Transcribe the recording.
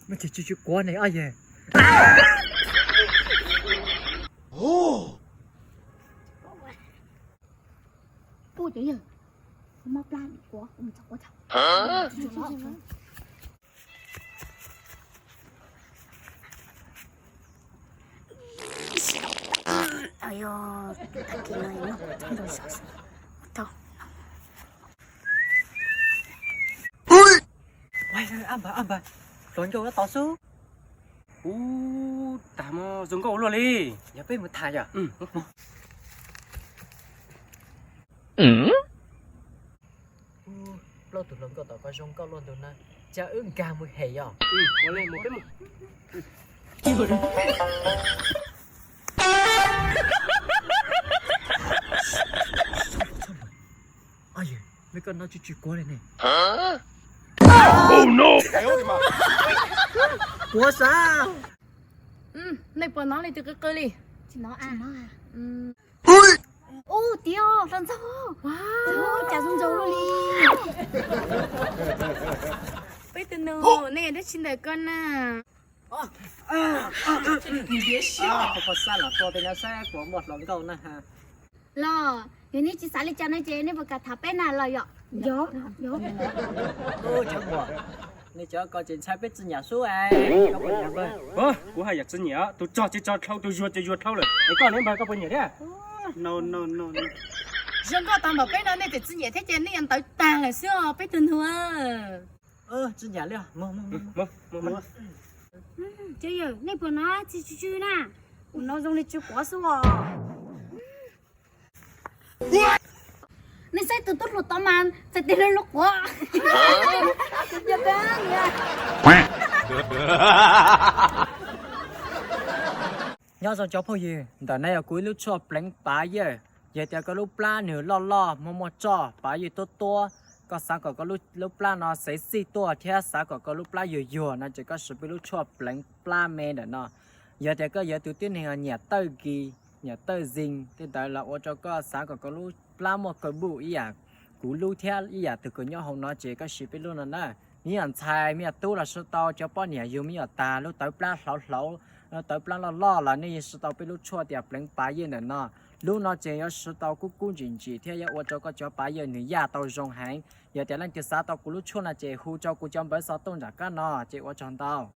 Muaj ces tsis tsis kuav ne ob yawg. Ua cov yawg, mob plab kuav, kuv mus txog kuav tag. Ab npawg, ab npawg, hluas nkauj nyob tod xwb. Ub, tag mog, zoo nkauj ua luaj li. Yog peb mus tham yom. Plaub tus hluas nkauj tom ko zoo nkauj luaj ntug na, cia wb nkag mus hem yom. Ua li, mus peb mus. Ob yawg, neb koj no tsis tsis kuav li ne. Kuav sav. Nej puas hnov leej twg qw qw li? Tsis hnov. Ub, tiag hlo ntxaug, cas zoo nraug luaj li. Peb tus nus, nej yog dab tsi ntawm ko na? Kho kho xab los tua tej no saib puas muaj hluas nkauj na. Los yog nej tsis xav li cas no ces nej puas kam tham peb na los yom? Cov muam, nej cov ko ces ntshai peb txi nyiam xwb es. Kuv haj yam txi nyiam, tus tsog ces tsog dhau, tus zuag ces zuag dhau lawm. Es koj ne npawg, koj puas nyiam thiab? Zoo nkauj tag npaum peb no nej tseem txi nyiam thiab ces nej yuav ntawd tag lawm xwb os peb tug nus. Txi nyiam li. Cov yawg, nej puas hnov txi tsw tsw na? Kuv hnov zoo li tsw quav xwb os. Nej saib tus tub hluas tod mas txhais tes hlo li quav. Nyob zoo cov phooj ywg, ntawm no yog kuv ib lub tshuaj pleev pav yawg. Yog tias koj lub plab nws loj loj muaj muaj tsoj, pav yawg tuab tuab, koj xav kom koj lub plab no xev xij tuaj thiab xav kom koj lub plab yuag yuag no ces koj siv peb lub tshuaj pleev plab me ntawm no. Yog tias koj yog tus tib neeg nyiam tawj kis, nyiam tawj zis tej ntawd los ua rau koj xav kom koj lub plab muaj kaw npuj ib yam kuv lub thiab ib yam tus kws nyob hauv no ces koj siv peb lub no na. Me nyuam ntxhais me nyuam tub los siv tau, cov poj niam yug me nyuam tag lub tawv plab hlauv hlauv, tawv plab loj loj los nej yeej siv tau peb lub tshuaj tias pleev pav yawg ntawm no. Lub no ces yuav siv tau kub kub ntsim ntsim thiab yuav ua rau koj cov pav yawg nws yaj tau zoo heev. Yog tias leej twg xav tau kuv lub tshuaj no ces hu rau kuv cov npawb xov tooj nram qab no ces ua tsaug ntau.